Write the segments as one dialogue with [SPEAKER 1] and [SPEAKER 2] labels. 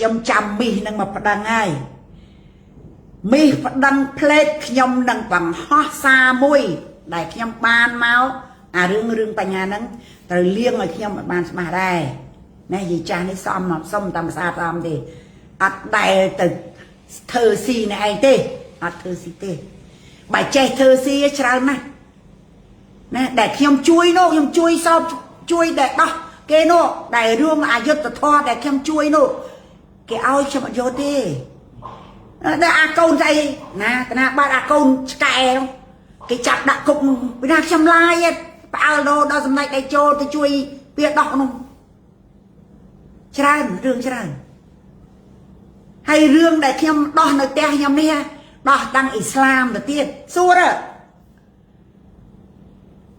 [SPEAKER 1] ខ្ញុំចាំមីសនឹងមកប្តឹងហើយមីសប្តឹងផ្លេតខ្ញុំនឹងបង្ហោះសារមួយ ដែលខ្ញុំបានមកអារឿងរឿងបញ្ហាហ្នឹងត្រូវលៀងឲ្យខ្ញុំឲ្យបានច្បាស់ដែរណាយាយចាស់នេះសំមកសុំតាមស្អាតអំទេអត់ដែលទៅធ្វើស៊ីអ្នកឯងទេអត់ធ្វើស៊ីទេបើចេះធ្វើស៊ីច្រើនណាស់ណាដែលខ្ញុំជួយនោះខ្ញុំជួយសោបជួយដែលដោះគេនោះដែលរឿងអយុត្តិធម៌ដែលខ្ញុំជួយនោះគេឲ្យខ្ញុំអត់យកទេដែលអាកូនស្អីណាតាណាបាត់អាកូនឆ្កែនោះគេចាប់ដាក់គុកពីណាខ្ញុំឡាយផ្អើលដល់សម្ដេចដៃចូលទៅជួយពៀដោះនោះច្រើនរឿងច្រើនហើយរឿងដែលខ្ញុំដោះនៅផ្ទះខ្ញុំនេះដោះតាំងអ៊ីស្លាមទៅទៀតសួរ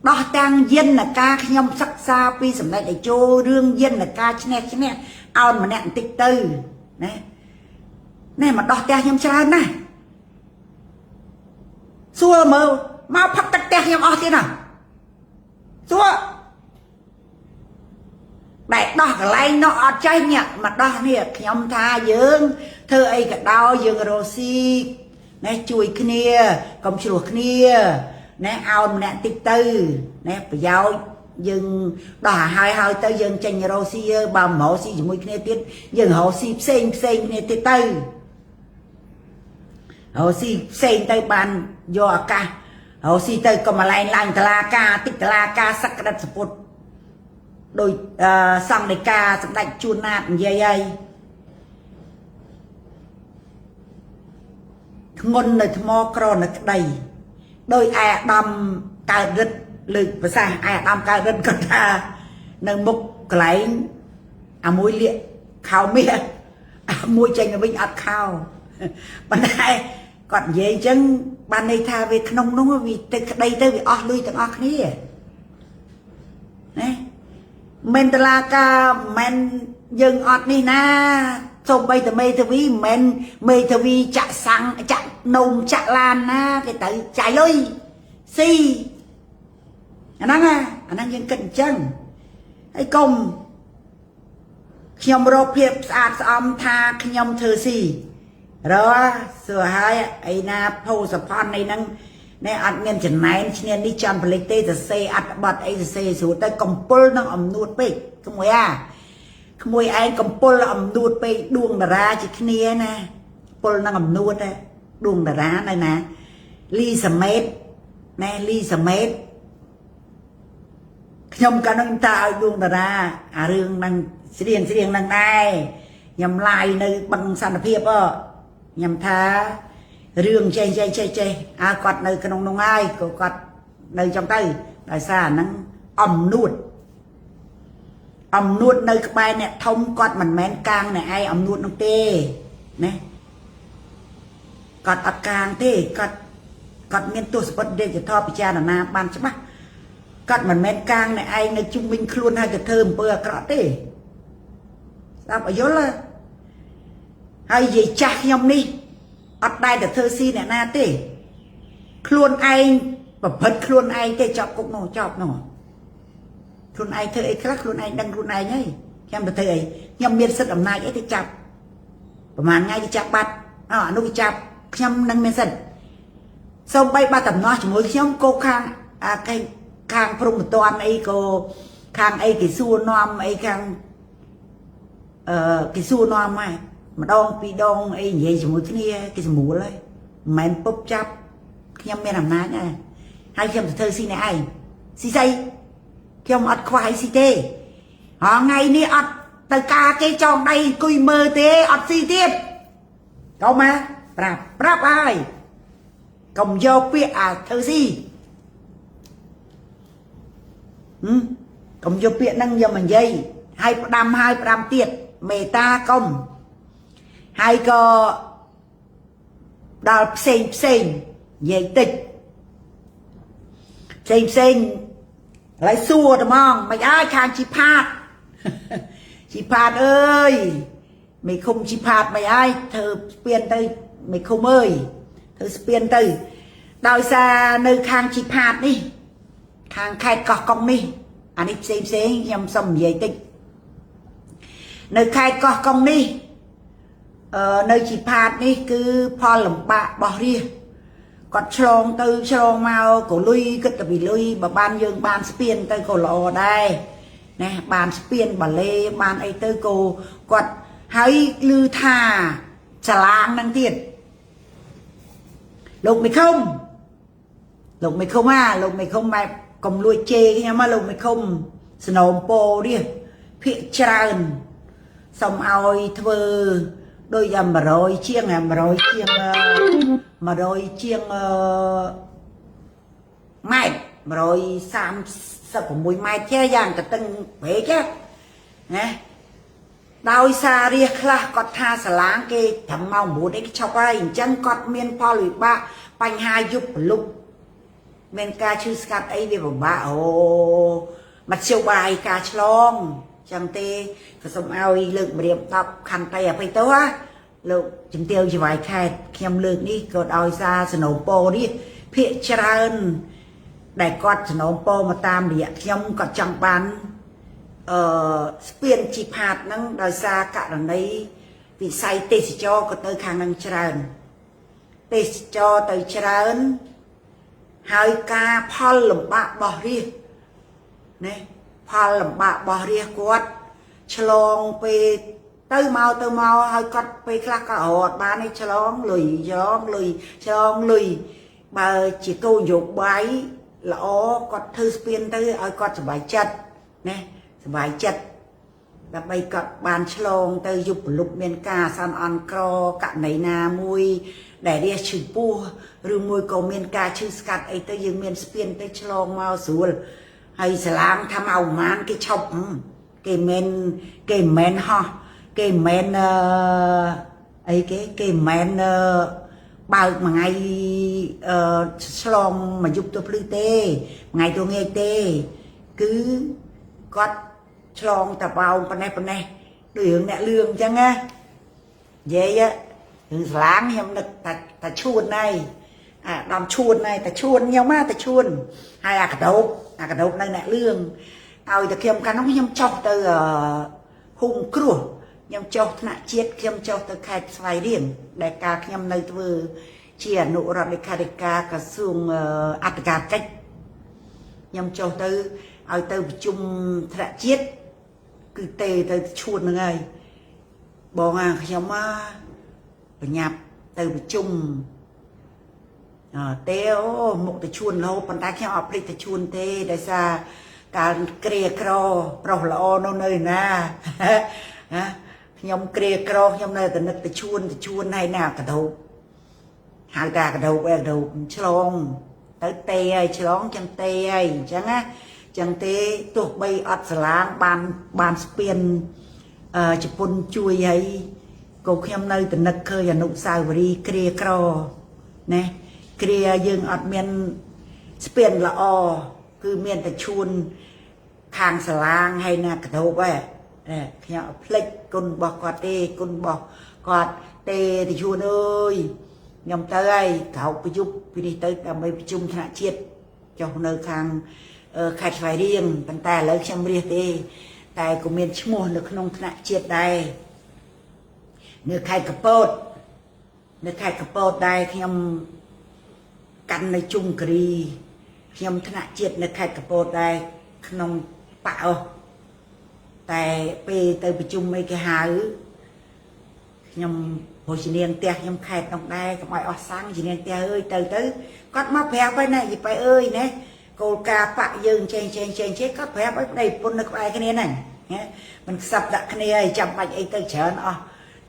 [SPEAKER 1] ដោះតាំងយន្តការខ្ញុំសិក្សាពីសម្ដេចតេជោរឿងយន្តការឈ្នះឈ្នះអោនម្នាក់បន្តិចទៅណាណែមកដោះផ្ទះខ្ញុំច្រើនណាស់សួរមើលមកផឹកទឹកផ្ទះខ្ញុំអស់ទៀតណាសួរបែកដោះកន្លែងនោះអត់ចេះញាក់មកដោះនេះខ្ញុំថាយើងធ្វើអីក៏ដោយយើងរស់ស៊ីណែជួយគ្នាកុំឆ្លោះគ្នាណែអោនម្នាក់តិចទៅណែប្រយោជន៍យើងដោះឲ្យហើយហើយទៅយើងចេញរស់ស៊ីបើមិនរស់ស៊ីជាមួយគ្នាទៀតយើងរស់ស៊ីផ្សេងផ្សេងគ្នាទៀតទៅរស់ស៊ីផ្សេងទៅបានយកឱកាសរស់ស៊ីទៅកុំកន្លែងឡើងតឡាការតិចតឡាការសឹកក្តិតសពុតដោយសង្ឃដីកាសម្ដេចជួនណាតនិយាយហើយធ្ងន់នៅថ្មក្រនៅក្តីដោយឯអាដាមកើតរិទ្ធលើកប្រសាសន៍ឯអាដាមកើតរិទ្ធគាត់ថានៅមុខកន្លែងអាមួយលៀកខោមាសអាមួយចេញមកវិញអត់ខោប៉ុន្តែគាត់និយាយអញ្ចឹងបានន័យថាវាក្នុងនោះវាទៅក្តីទៅវាអស់លុយទាំងអស់គ្នាណាមិនតឡាការមិនយើងអត់នេះណាសូម្បីតែមេធាវីមិនមេធាវីចាក់សាំងចាក់នំចាក់ឡានណាគេត្រូវចាយលុយស៊ីអាហ្នឹងអាហ្នឹងយើងគិតអញ្ចឹងហើយកុំខ្ញុំរកភាពស្អាតស្អំថាខ្ញុំធ្វើស៊ីរសួរហើយអីណាភោសផនអីហ្នឹងនេះអត់មានចំណែនឈ្នានេះចាំផលិតទេសរសេរអត្ថបទអីសរសេរស្រួលទៅកំពុលនឹងអំនួតពេកក្មួយអាក្មួយឯងកំពុលអំនួតពេកដួងតារាជាគ្នាណាពុលនឹងអំនួតដែរដួងតារានៅណាលីសមេតណែលីសមេតខ្ញុំកាលនោះខ្ញុំថាឲ្យដួងតារាអារឿងនឹងស្រៀងស្រៀងនឹងដែរខ្ញុំឡាយនៅបឹងសន្តិភាពខ្ញុំថារឿងចេះចេះចេះចេះអើគាត់នៅក្នុងនោះហើយក៏គាត់នៅចឹងទៅដោយសារអាហ្នឹងអំនួតអំនួតនៅក្បែរអ្នកធំគាត់មិនមែនកាងអ្នកឯងអំនួតនោះទេណាគាត់អត់កាងទេគាត់គាត់មានទស្សនវិជ្ជាឌីជីថលពិចារណាបានច្បាស់គាត់មិនមែនកាងអ្នកឯងនៅជុំវិញខ្លួនហើយទៅធ្វើអំពើអាក្រក់ទេស្ដាប់ឲ្យយល់ហើយយាយចាស់ខ្ញុំនេះអត់ដែលទៅធ្វើស៊ីអ្នកណាទេខ្លួនឯងប្រព្រឹត្តខ្លួនឯងទេចប់គុកនោះចប់នោះខ្លួនឯងធ្វើអីខ្លះខ្លួនឯងដឹងខ្លួនឯងហើយខ្ញុំទៅធ្វើអីខ្ញុំមានសិទ្ធិអំណាចអីទៅចាប់ប្រហែលថ្ងៃទៅចាប់បាត់អអានោះគេចាប់ខ្ញុំនឹងមានសិទ្ធិសូម្បីបាត់តំណោះជាមួយខ្ញុំក៏ខាងអាគេខាងព្រំប្រទានអីក៏ខាងអីគេសួរនាំអីខាងគេសួរនាំហើយម្ដងពីរដងអីនិយាយជាមួយគ្នាគេស្រួលហើយមិនមែនពុបចាប់ខ្ញុំមានអំណាចដែរហើយខ្ញុំទៅធ្វើស៊ីអ្នកឯងស៊ីស្អីខ្ញុំអត់ខ្វះអីស៊ីទេថ្ងៃនេះអត់ទៅការគេចងដៃអង្គុយមើលទេអត់ស៊ីទៀតកុំណាប្រាប់ប្រាប់ហើយកុំយកពាក្យអាធ្វើស៊ីកុំយកពាក្យហ្នឹងយកមកនិយាយហើយផ្ដាំហើយផ្ដាំទៀតមេត្តាកុំហើយក៏ដល់ផ្សេងផ្សេងនិយាយតិចផ្សេងផ្សេងឥឡូវសួរត្មងមិនអើយខាងជីផាតជីផាតអើយមេឃុំជីផាតមិនអើយធ្វើស្ពានទៅមេឃុំអើយធ្វើស្ពានទៅដោយសារនៅខាងជីផាតនេះខាងខេត្តកោះកុងនេះអានេះផ្សេងផ្សេងខ្ញុំសុំនិយាយតិចនៅខេត្តកោះកុងនេះ នៅជីផាតនេះគឺផលលំបាករបស់រាស្ត្រគាត់ឆ្លងទៅឆ្លងមកក៏លុយគិតតែពីលុយបើបានយើងបានស្ពានទៅក៏ល្អដែរណាបានស្ពានបាឡេបានអីទៅក៏គាត់ហើយឮថាសាឡាងនឹងទៀតលោកមេឃុំលោកមេឃុំអាលោកមេឃុំបែបកុំលួចជេរខ្ញុំហ៎លោកមេឃុំសនំពោរាស្ត្រភាកច្រើនសូមឲ្យធ្វើដូចអា100ជាងអា100ជាង100ជាងអឺម៉ែត្រ136ម៉ែត្រចេះយ៉ាងកតឹងព្រែកណាដោយសាររាសខ្លះគាត់ថាសាឡាងគេត្រឹមម៉ោង9អីគេឈប់ហើយអញ្ចឹងគាត់មានផលវិបាកបញ្ហាយប់ប្រលប់មានការឈឺស្កាត់អីវាពិបាកអូមធ្យោបាយការឆ្លងចឹងទេក៏សូមឲ្យលើកម្រាម10ខន្តីអភ័យទោសណាលោកជំទាវចវាយខេតខ្ញុំលើកនេះក៏ដោយសារសនំពោនេះភាកច្រើនដែលគាត់សនំពោមកតាមរយៈខ្ញុំគាត់ចង់បានស្ពានជីផាតហ្នឹងដោយសារករណីវិស័យទេសចរក៏ទៅខាងហ្នឹងច្រើនទេសចរទៅច្រើនហើយការផលលំបាករបស់រាស្ត្រណាផលលំបាករបស់រាស្ត្រគាត់ឆ្លងពេលទៅមកទៅមកហើយគាត់ពេលខ្លះក៏រត់បានឯឆ្លងលុយឆ្លងលុយឆ្លងលុយបើជាគោលនយោបាយល្អគាត់ធ្វើស្ពានទៅឲ្យគាត់សប្បាយចិត្តណាសប្បាយចិត្តដើម្បីគាត់បានឆ្លងទៅយុបលុបមានការអាសន្នអន់ក្រករណីណាមួយដែលរាជឈឺពោះឬមួយក៏មានការឈឺស្កាត់អីទៅយើងមានស្ពានទៅឆ្លងមកស្រួលហើយសាឡាងថាមកប្រហែលគេឈប់គេមិនគេមិនហោះគេមិនអឺអីគេគេមិនបើកមួយថ្ងៃអឺឆ្លងមួយយប់ទៅភ្លឺទេមួយថ្ងៃទៅងាយទេគឺគាត់ឆ្លងតបោងប៉ុណ្ណេះប៉ុណ្ណេះដូចរឿងអ្នកលឿងអញ្ចឹងណានិយាយរឿងស្លាងខ្ញុំនឹកតែតែឈួនហើយអាដំឈួនហើយតែឈួនខ្ញុំណាតែឈួនហើយអាកដោបអាកដោបនៅអ្នកលឿងឲ្យតែខ្ញុំកាលនោះខ្ញុំចុះទៅហ៊ុំគ្រោះខ្ញុំចុះថ្នាក់ជាតិខ្ញុំចុះទៅខេត្តស្វាយរៀងដែលកាលខ្ញុំនៅធ្វើជាអនុរដ្ឋលេខាធិការក្រសួងអធិការកិច្ចខ្ញុំចុះទៅឲ្យទៅប្រជុំថ្នាក់ជាតិគឺទេទៅឈួនហ្នឹងហើយបងអាខ្ញុំអាបញ្ញាប់ទៅប្រជុំអទេអូមុខទៅឈួនរហូតប៉ុន្តែខ្ញុំអត់ភ្លេចទៅឈួនទេដោយសារកាលគ្រាក្រប្រុសល្អនៅនៅណាណាខ្ញុំគ្រាក្រខ្ញុំនៅតែនឹកទៅឈួនទៅឈួនហើយណាកដោបហៅថាកដោបឯកដោបឆ្លងទៅទេហើយឆ្លងចឹងទេហើយអញ្ចឹងណាចឹងទេទោះបីអត់សាឡាងបានបានស្ពានជប៉ុនជួយហើយក៏ខ្ញុំនៅតែនឹកឃើញអនុស្សាវរីយ៍គ្រាក្រណាគ្រាយើងអត់មានស្ពានល្អគឺមានតែឈួនខាងសាឡាងហើយណាកដោបឯខ្ញុំអត់ភ្លេចគុណរបស់គាត់ទេគុណរបស់គាត់ទេទៅឈួនអើយខ្ញុំទៅហើយក្រោកប្រយុទ្ធពីនេះទៅដើម្បីប្រជុំថ្នាក់ជាតិចុះនៅខាងខេត្តស្វាយរៀងប៉ុន្តែឥឡូវខ្ញុំរៀសទេតែក៏មានឈ្មោះនៅក្នុងថ្នាក់ជាតិដែរនៅខេត្តកពតនៅខេត្តកពតដែរខ្ញុំកាន់នៅជុំគិរីខ្ញុំថ្នាក់ជាតិនៅខេត្តកពតដែរក្នុងបាក់អស់តែពេលទៅប្រជុំអីគេហៅខ្ញុំព្រោះជានាងផ្ទះខ្ញុំខេត្តនោះដែរកុំឲ្យអស់សាំងជានាងផ្ទះអើយទៅទៅគាត់មកប្រាប់ហើយណាយីប៉ៃអើយណាគោលការណ៍បាក់យើងចេះចេះចេះចេះគាត់ប្រាប់ឲ្យប្តីប្រពន្ធនៅក្បែរគ្នាហ្នឹងណាមិនខ្សឹបដាក់គ្នាឲ្យចាំបាច់អីទៅច្រើនអស់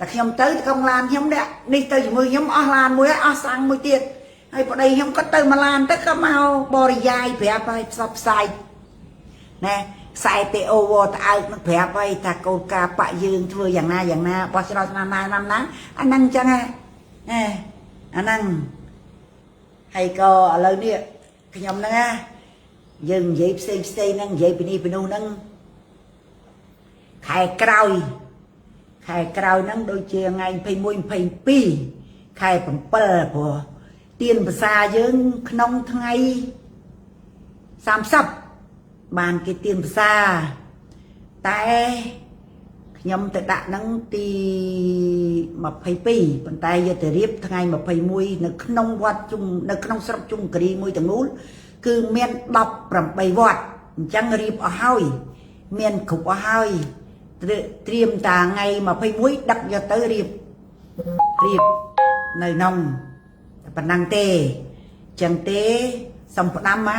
[SPEAKER 1] តែខ្ញុំទៅក្នុងឡានខ្ញុំនេះទៅជាមួយខ្ញុំអស់ឡានមួយហើយអស់សាំងមួយទៀតហើយប្តីខ្ញុំគាត់ទៅមួយឡានទៅក៏មកបរិយាយប្រាប់ឲ្យផ្សព្វផ្សាយណាខ្សែទេអូវតអើកនឹងប្រាប់ឲ្យថាគោលការណ៍បាក់យើងធ្វើយ៉ាងណាយ៉ាងណាបោះឆ្នោតឆ្នាំណាឆ្នាំណាអាហ្នឹងចឹងហ៎អាហ្នឹងហើយក៏ឥឡូវនេះខ្ញុំហ្នឹងណាយើងនិយាយផ្សេងផ្សេងហ្នឹងនិយាយពីនេះពីនោះហ្នឹងខែក្រោយខែក្រោយហ្នឹងដូចជាថ្ងៃ21 22ខែ7ព្រោះទៀនភាសាយើងក្នុងថ្ងៃ30បានគេទៀនភាសាតែ ខ្ញុំទៅដាក់ហ្នឹងទី22ប៉ុន្តែយកទៅរៀបថ្ងៃ21នៅក្នុងវត្តជុំនៅក្នុងស្រុកជុំគិរីមួយទាំងមូលគឺមាន18វត្តអញ្ចឹងរៀបអស់ហើយមានគ្រប់អស់ហើយត្រៀមតាថ្ងៃ21ដឹកយកទៅរៀបរៀបនៅក្នុងតែប៉ុណ្ណឹងទេអញ្ចឹងទេសំផ្ដាំណា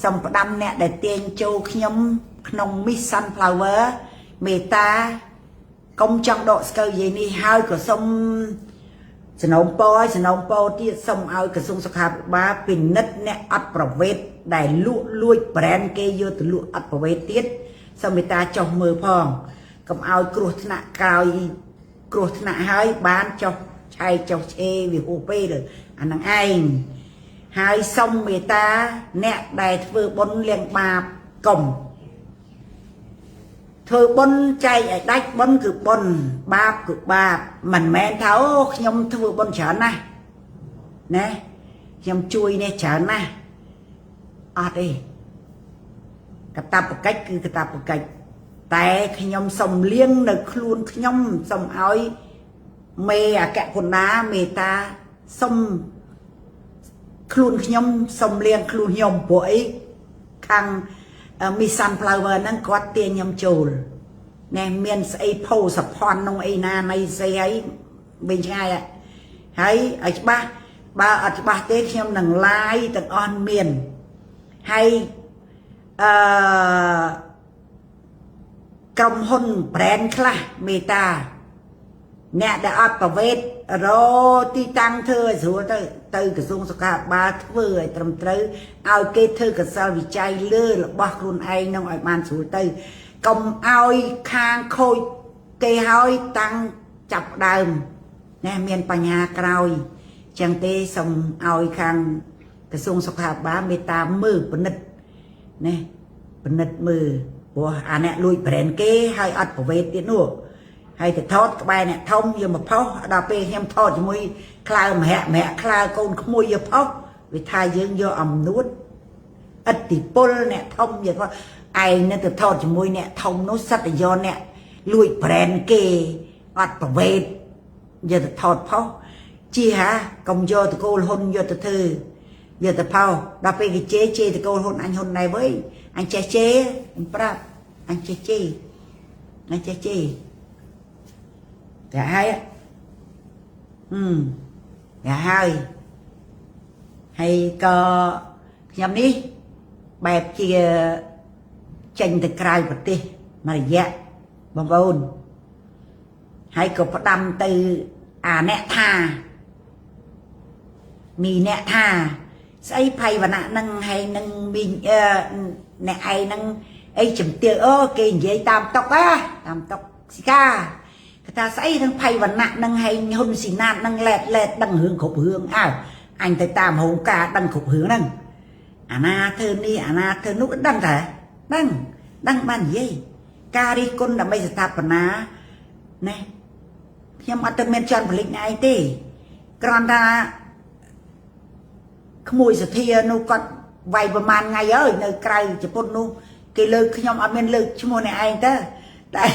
[SPEAKER 1] សំផ្ដាំអ្នកដែលទាញចូលខ្ញុំក្នុង Miss Sunflower មេតាកុំចង់ដកស្កូវនិយាយនេះហើយក៏សុំសំណូមពរឲ្យសំណូមពរទៀតសុំឲ្យក្រសួងសុខាភិបាលពិនិត្យអ្នកអត់ប្រវេតដែលលក់លួច brand គេយកទៅលក់អត់ប្រវេតទៀតសូមមេត្តាចុះមើលផងកុំឲ្យគ្រោះថ្នាក់ក្រោយគ្រោះថ្នាក់ហើយបានចុះឆែកចុះឆេវាហួសពេលអាហ្នឹងឯងហើយសុំមេត្តាអ្នកដែលធ្វើបុណ្យលៀងបាបកុំធ្វើបុណ្យចែកឲ្យដាច់បុណ្យគឺបុណ្យបាបគឺបាបមិនមែនថាអូខ្ញុំធ្វើបុណ្យច្រើនណាស់ណាខ្ញុំជួយនេះច្រើនណាស់អត់ទេកតបកិច្ចគឺកតបកិច្ចតែខ្ញុំសុំលៀងនៅខ្លួនខ្ញុំសុំឲ្យមេអគ្គពុណាមេតាសុំខ្លួនខ្ញុំសុំលៀងខ្លួនខ្ញុំព្រោះអីខាង Miss Sunflower ហ្នឹងគាត់ទាញខ្ញុំចូលណែមានស្អីផោសផនក្នុងអីណានៃស្អីហើយវិញឆ្ងាយហើយឲ្យច្បាស់បើអត់ច្បាស់ទេខ្ញុំនឹង live ទាំងអស់មានហើយអឺក្រុមហ៊ុន brand ខ្លះមេតាអ្នកដែលអត់ប្រវេតរទីតាំងធ្វើឲ្យស្រួលទៅទៅក្រសួងសុខាភិបាលធ្វើឲ្យត្រឹមត្រូវឲ្យគេធ្វើកសិលវិច័យលើរបស់ខ្លួនឯងនឹងឲ្យបានស្រួលទៅកុំឲ្យខាងខូចគេហើយតាំងចាប់ដើមណែមានបញ្ហាក្រោយចឹងទេសូមឲ្យខាងក្រសួងសុខាភិបាលមេត្តាមើលពិនិត្យណែពិនិត្យមើលព្រោះអាអ្នកលួច brand គេហើយអត់ប្រវេតទៀតនោះហើយទៅថតក្បែរអ្នកធំយកមកផុសដល់ពេលខ្ញុំថតជាមួយក្លៅមហៈមហៈក្លៅកូនក្មួយយកផុសវាថាយើងយកអំនួតឥទ្ធិពលអ្នកធំយកផុសឯងនៅទៅថតជាមួយអ្នកធំនោះសិតតែយកអ្នកលួច brand គេអត់ប្រវេតយកទៅថតផុសជីហាកុំយកតកូលហ៊ុនយកទៅធ្វើយកទៅផុសដល់ពេលគេជេរជេរតកូលហ៊ុនអញហ៊ុនដែរវើយអញចេះជេរអញប្រាប់អញចេះជេរអញចេះជេរតែហើយអឺតែហើយហើយក៏ខ្ញុំនេះបែបជាចេញទៅក្រៅប្រទេសមួយរយៈបងប្អូនហើយក៏ផ្ដាំទៅអាអ្នកថាមីអ្នកថាស្អីភ័យវណ្ណៈនឹងហើយនឹងមីអ្នកឯងនឹងអីជំទាវអូគេនិយាយតាមតុកណាតាមតុកស៊ីកាគេថាស្អីនឹងភ័យវណ្ណៈនឹងហើយហ៊ុនស៊ីណាតនឹងឡែតឡែតដឹងរឿងគ្រប់រឿងអើអញទៅតាមរោងការដឹងគ្រប់រឿងហ្នឹងអាណាធ្វើនេះអាណាធ្វើនោះដឹងតែដឹងដឹងបាននិយាយការរិះគន់ដើម្បីស្ថាបនាណែខ្ញុំអត់ទៅមានចន់ផលិចឯងទេគ្រាន់តែក្មួយសធានោះគាត់វាយប្រហែលថ្ងៃហើយនៅក្រៅជប៉ុននោះគេលើកខ្ញុំអត់មានលើកឈ្មោះអ្នកឯងទេតែ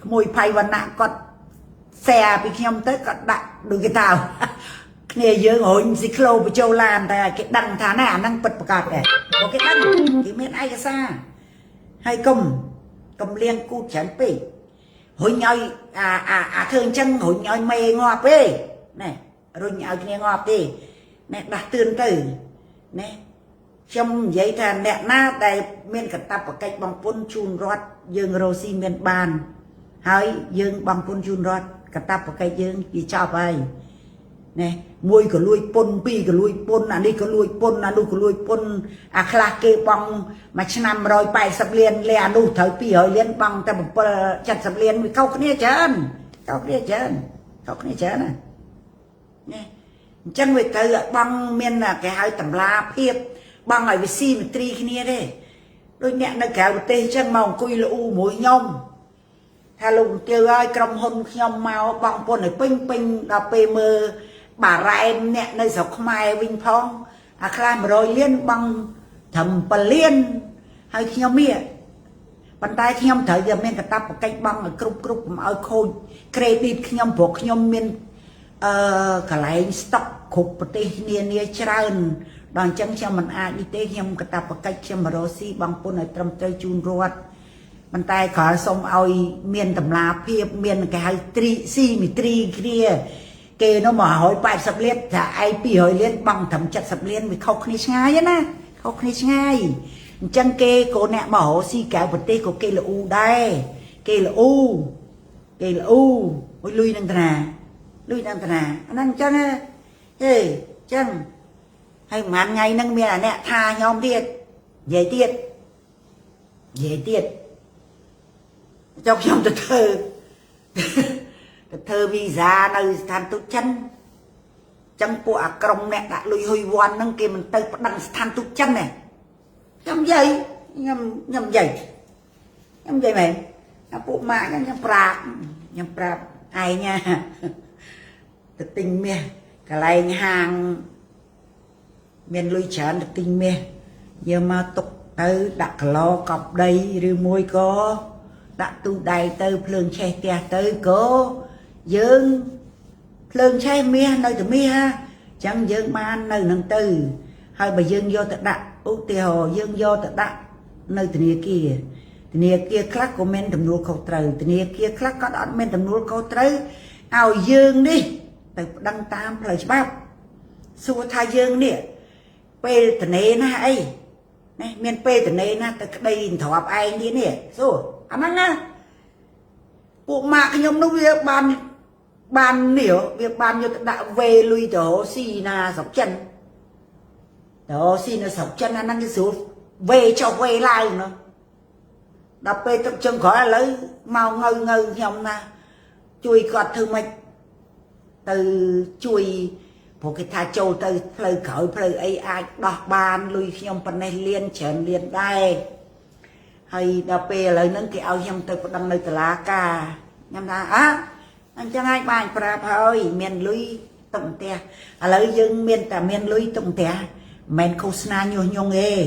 [SPEAKER 1] ក្មួយភ័យវណ្ណៈគាត់ share ពីខ្ញុំទៅគាត់ដាក់ដូចគេថាគ្នាយើងរុញស៊ីក្លូបញ្ចូលឡានតែគេដឹងថាណាអាហ្នឹងពិតប្រកបដែរព្រោះគេដឹងគេមានឯកសារហើយកុំកុំលៀងគូតច្រើនពេករុញឲ្យអាអាអាធ្វើអញ្ចឹងរុញឲ្យមេងាប់ទេណែរុញឲ្យគ្នាងាប់ទេណែដាស់តឿនទៅណែខ្ញុំនិយាយថាអ្នកណាដែលមានកតបកិច្ចបងពុនជូនរដ្ឋយើងរស់ស៊ីមានបានហើយយើងបងពុនជូនរដ្ឋកតបកិច្ចយើងវាចប់ហើយណែមួយក៏លួចពុនពីរក៏លួចពុនអានេះក៏លួចពុនអានោះក៏លួចពុនអាខ្លះគេបងមួយឆ្នាំ180លានលេអានោះត្រូវ200លានបងតែ7 70លានវាខុសគ្នាច្រើនខុសគ្នាច្រើនខុសគ្នាច្រើនណាណែអញ្ចឹងវាត្រូវបងមានគេហៅតម្លាភាពបងឲ្យវាស៊ីមត្រីគ្នាទេដូចអ្នកនៅក្រៅប្រទេសអញ្ចឹងមកអង្គុយលូមួយខ្ញុំថាលោកទាវឲ្យក្រុមហ៊ុនខ្ញុំមកបងពុនឲ្យពេញពេញដល់ពេលមើលបារ៉ែមអ្នកនៅស្រុកខ្មែរវិញផងអាខ្លះ100លានបងត្រឹម7លានហើយខ្ញុំនេះ ប៉ុន្តែខ្ញុំត្រូវតែមានកាតព្វកិច្ចបង់ឲ្យគ្រប់គ្រប់កុំឲ្យខូច credit ខ្ញុំព្រោះខ្ញុំមានកន្លែងស្តុកគ្រប់ប្រទេសនានាច្រើនដល់អញ្ចឹងខ្ញុំមិនអាចនេះទេខ្ញុំកាតព្វកិច្ចខ្ញុំមករកស៊ីបង់ពន្ធឲ្យត្រឹមត្រូវជូនរដ្ឋប៉ុន្តែគ្រាន់សុំឲ្យមានតម្លាភាពមានគេហៅត្រីស៊ីមីត្រីគ្នាគេនោះ180លានថាឯង200លានបង់ត្រឹម70លានវាខុសគ្នាឆ្ងាយណាខុសគ្នាឆ្ងាយអញ្ចឹងគេក៏អ្នកមករកស៊ីក្រៅប្រទេសក៏គេល្អូដែរគេល្អូគេល្អូមួយលុយនឹងតាណាលុយនឹងតាណាអាហ្នឹងអញ្ចឹងហេអញ្ចឹងហើយប្រហែលថ្ងៃហ្នឹងមានអាអ្នកថាខ្ញុំទៀតនិយាយទៀតនិយាយទៀតចុះខ្ញុំទៅធ្វើវីសានៅស្ថានទូតចិនចឹងពួកអាក្រុមអ្នកដាក់លុយហ៊ុយវ៉ាន់ហ្នឹងគេមិនទៅប្តឹងស្ថានទូតចិនទេខ្ញុំនិយាយខ្ញុំនិយាយខ្ញុំនិយាយមែនអាពួកម៉ាក់ខ្ញុំប្រាប់ខ្ញុំប្រាប់ឯងណាទៅទិញមាសកន្លែងហាងមានលុយច្រើនទៅទិញមាសយកមកទុកទៅដាក់គីឡកប់ដីឬមួយក៏ដាក់ទូដែកទៅភ្លើងឆេះផ្ទះទៅក៏យើងភ្លើងឆេះមាសនៅតែមាសអញ្ចឹងយើងបាននៅនឹងទៅហើយបើយើងយកទៅដាក់ឧទាហរណ៍យើងយកទៅដាក់នៅធនាគារធនាគារខ្លះក៏មានទំនួលខុសត្រូវធនាគារខ្លះក៏អត់មានទំនួលខុសត្រូវឲ្យយើងនេះទៅប្តឹងតាមផ្លូវច្បាប់សួរថាយើងនេះពេលតនេណាអីនេះមានពេលតនេណាទៅក្តីទ្រាប់ឯងទៀតនេះសួរអាហ្នឹងណាពួកម៉ាក់ខ្ញុំនោះវាបានបាននេះវាបានយកទៅដាក់វេលុយទៅរកស៊ីណាស្រុកចិនទៅរកស៊ីនៅស្រុកចិនអាហ្នឹងគេស្រួលវេចុះវេឡើងនោះដល់ពេលទឹកជើងក្រោយឥឡូវមកងើងើខ្ញុំណាជួយគាត់ធ្វើម៉េចទៅជួយព្រោះគេថាចូលទៅផ្លូវក្រោយផ្លូវអីអាចដោះបានលុយខ្ញុំប៉ុណ្ណេះលៀនច្រើនលៀនដែរហើយដល់ពេលឥឡូវហ្នឹងគេឲ្យខ្ញុំទៅប្តឹងនៅតុលាការខ្ញុំថាអើអញ្ចឹងហើយបានប្រាប់ហើយមានលុយទុកផ្ទះឥឡូវយើងមានតែមានលុយទុកផ្ទះមិនមែនឃោសនាញុះញង់ទេ។